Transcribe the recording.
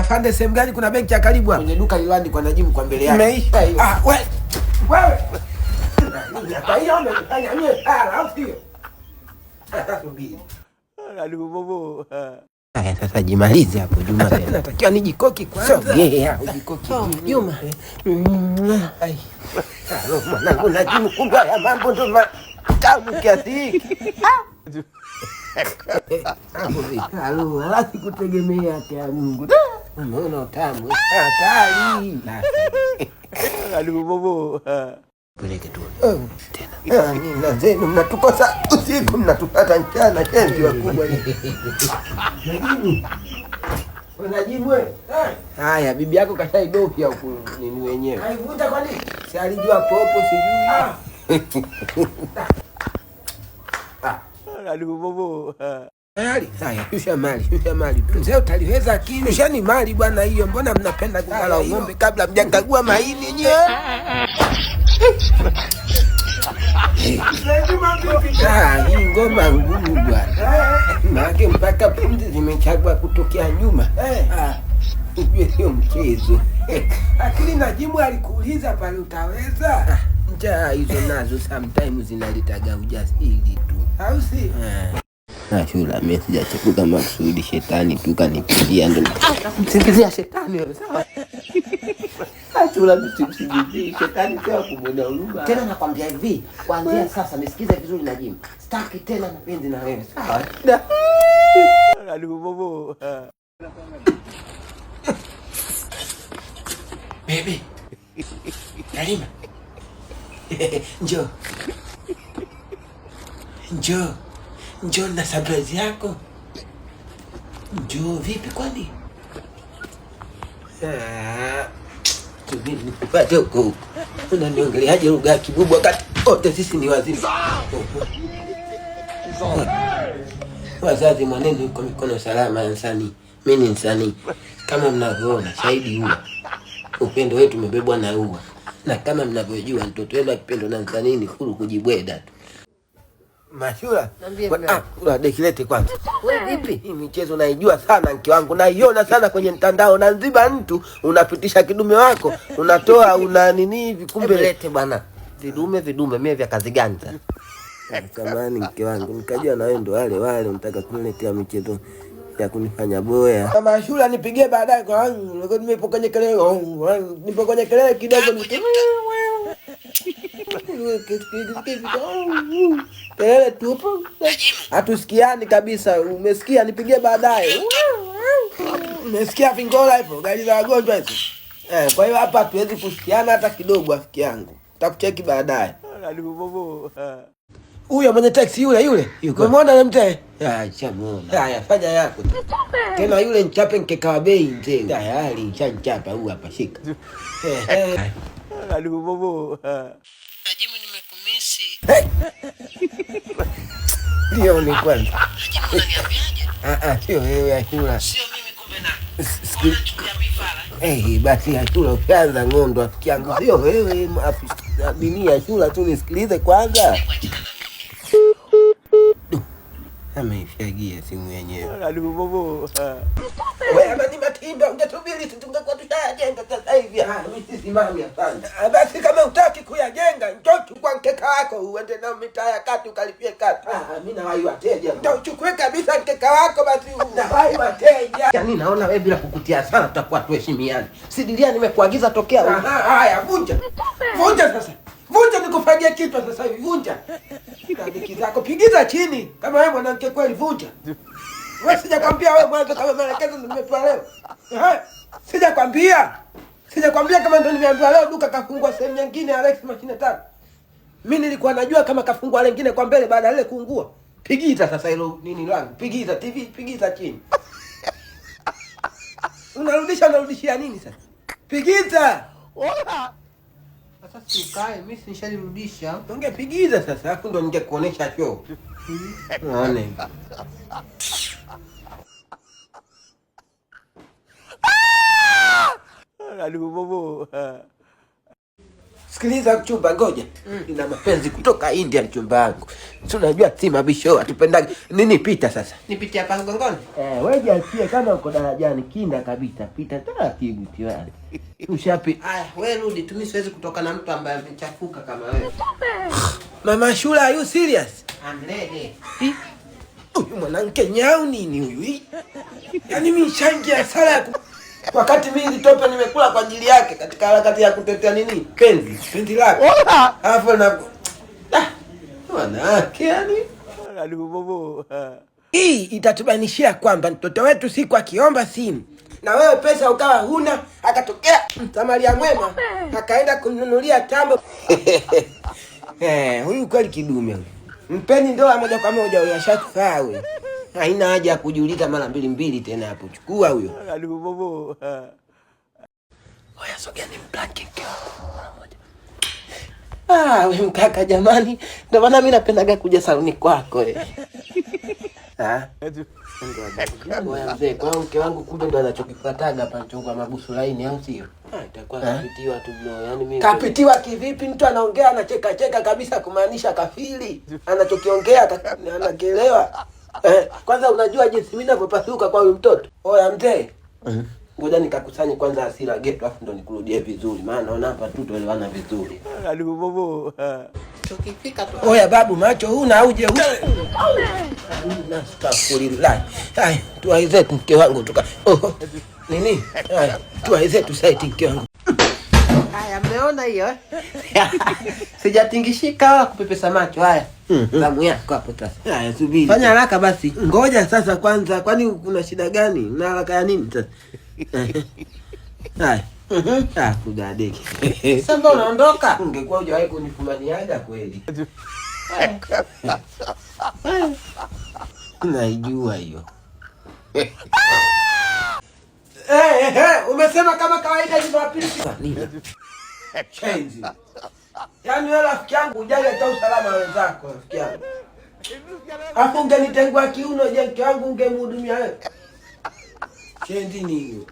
Afande, sehemu gani kuna benki ya karibu hapa? Kwenye duka lililoandikwa Najimu kwa mbele yake. Imeisha hiyo. Ah, wewe. Wewe. Kwa hiyo umenifanya mie au sio? Sasa subiri. Haya sasa jimalize hapo Juma. Sasa natakiwa nijikoki kwanza. Sogea ujikoki. Juma. Ai. Alo, mwanangu Najimu, kumbe haya mambo ndo matamu kiasi hiki. Alo, halafu kutegemea haki ya Mungu. Umeona utamu. Hatari. Peleke tu. Tena. Nina zenu mnatukosa usiku mnatupata mchana, chenzi wakubwa. Najimu. Najimu wewe. Haya, bibi yako kashaidofya huku nini wenyewe. Kaivuta kwa nini? Si alijua popo sijui. Tayari. Haya, shusha mali, shusha mali. Mzee utaliweza akili. Shushani mali bwana hiyo. Mbona mnapenda kukala ng'ombe kabla mjakagua maini nyie? Ah, hii ngoma ngumu bwana. Maana mpaka pumzi zimechagua kutokea nyuma. Ah, ujue sio mchezo. Akili Najimu alikuuliza pale utaweza? Njaa hizo nazo sometimes zinaletaga ujasiri tu. Au si? Ashura, mimi sijachepuka makusudi, shetani tu kanipigia ndo msingizia shetani wewe, sawa? Ashura, msimsingizie shetani, sio kumwonea huruma. Tena nakwambia hivi, kuanzia sasa nisikize vizuri Najimu, sitaki tena mapenzi na wewe, sawa? Baby. Karima. Njoo. Njoo. Njoo na surprise yako. Njoo vipi kwani? Ah, subiri nikupate huko huko. Unaniongeleaje lugha ya kibubu wakati wote sisi ni wazima? Wazazi, mwanenu yuko mikono salama ya msanii. Mimi ni msanii kama mnavyoona, shahidi huwa upendo wetu umebebwa na ua, na kama mnavyojua mtoto wenu akipendwa na msanii ni huru kujibweda tu. Mashura. Niambie Wa- mume Ah, ula dekilete kwanza. Wewe vipi? Hii michezo naijua sana mke wangu, naiona sana kwenye mtandao. Nanziba mtu, unapitisha kidume wako, unatoa una nini hivi, Hebu kumbe lete bwana. Vidume vidume, mie vya kazi gani sasa? Samahani mke wangu, nikajua na wewe ndo wale wale unataka kuniletea michezo ya kunifanya boya. Mama Ashura, nipigie baadaye kwa nipo kwenye kelele, nipo kwenye kelele kidogo kelele tupo, hatusikiani kabisa. Umesikia? Nipigie baadaye. Umesikia vingola hivyo, gari za wagonjwa hizo. Eh, kwa hiyo hapa hatuwezi kusikiana hata kidogo, rafiki yangu. Takucheki baadaye. Huyo mwenye taksi yule yule. Yuko. Umemwona yule mzee? Ah, shamuona. Haya, fanya yako. Tena yule nchape mkeka wa bei mzee. Tayari nshanchapa huu hapa, shika. Najimu nimekumisi. Ndio ni kwanza. Najimu, unaniambiaje? Ah ah, sio wewe Ashura. Sio mimi kumbe na. Sikiliza. Eh, basi Ashura ushaanza ng'ondo rafiki yangu. Sio wewe nini Ashura tu nisikilize kwanza. Ameifyagia simu yenyewe. Wewe ama ni matimba, ungesubiri si tungekuwa tushayajenga sasa hivi. Ah, mimi sisimami hapana. Ah, basi kama hutaki kuyajenga, njoo chukua mkeka wako uende nao mitaa ya kati ukalipie kati. Ah, mimi nawai wateja. Ndio uchukue kabisa mkeka wako basi. Nawai wateja. Yaani naona wewe bila kukutia sana tutakuwa tuheshimiani. Sidiria nimekuagiza tokea huko. Aha, haya vunja. Vunja sasa. Vunja nikufagie kichwa sasa hivi vunja. Kadiki zako pigiza chini kama wewe mwanamke kweli vunja. Wewe sijakwambia wewe mwanzo kama maelekezo nimepewa leo. Ehe. Sijakwambia. Sijakwambia kama ndo nimeambiwa leo duka kafungwa sehemu nyingine Alex mashine tatu. Mimi nilikuwa najua kama kafungwa lengine kwa mbele baada ya lile kuungua. Pigiza sasa hilo nini langu. Pigiza TV, pigiza chini. Unarudisha unarudishia nini sasa? Pigiza. Sasa si ukae, mimi si nishalirudisha. Ungepigiza sasa, alafu ndo ningekuonesha show. Unaona hivi. Sikiliza mchumba, ngoja. Nina mapenzi kutoka India mchumba wangu. Si unajua si mabisho hatupendagi. Nini pita sasa? Nipitie hapa mgongoni. Eh, wewe jiachie kama uko darajani kinda kabisa. Pita taratibu tiwani. Ushapi. Haya, wewe rudi tu, mimi siwezi kutoka na mtu ambaye amechafuka kama wewe. Mama Shula, are you serious? I'm ready. Huyu mwanamke nyau nini huyu? Hii? Yaani mimi shangi sala ya wakati mimi nilitopa nimekula kwa ajili yake katika harakati ya kutetea nini? Penzi, penzi lake. Alafu na wanawake yani. Hii itatubanishia kwamba mtoto wetu siku akiomba simu na wewe pesa ukawa huna, akatokea msamaria mwema akaenda kumnunulia tambo. Eh, huyu kweli kidume huyu. Mpeni ndoa moja kwa moja huyu, ashakufaa huyu. Haina haja ya kujiuliza mara mbili mbili tena hapo. Chukua huyo. Oya, sogea ni mblanki mke wangu mara moja. Ah, we mkaka jamani, ndio maana mimi napendaga kuja saluni kwako eh. Ah. Oya mzee, kwa hiyo mke wangu kumbe ndo anachokifuataga hapa mchongo mabusu laini au sio? Ah, itakuwa kapitiwa tu bro. Yaani mimi Kapitiwa kivipi? Mtu anaongea anacheka cheka kabisa kumaanisha kafili. Anachokiongea anakielewa. Kwanza unajua jinsi mimi ninavyopasuka kwa huyu mtoto. Oya mzee. Ngoja nikakusanye kwanza hasira geto afu ndo nikurudie vizuri, maana naona hapa tu tuelewana vizuri. Tukifika tu. Oya babu, macho huna au je? Astaghfirullah. Haya, tuwai zetu mke wangu tuka. Oh. Nini? Haya, tuwai zetu site mke wangu. Haya, mmeona hiyo eh? Sijatingishika wala kupepesa macho. Haya. Zamu yako hapo sasa. Haya, subiri. Fanya haraka basi. Ngoja sasa kwanza, kwani kuna shida gani? Una haraka ya nini sasa? Haya. Ah, kudadeki. Sasa mbona unaondoka? Ungekuwa hujawahi kunifumaniaga kweli. Naijua hiyo. Umesema kama kawaida Jumapili. Nini? Chenzi. Yaani wewe rafiki yangu hujali hata usalama wa wenzako rafiki yangu. Hapo ungenitengua kiuno je, mke wangu ungemhudumia wewe? Chenzi ni hiyo.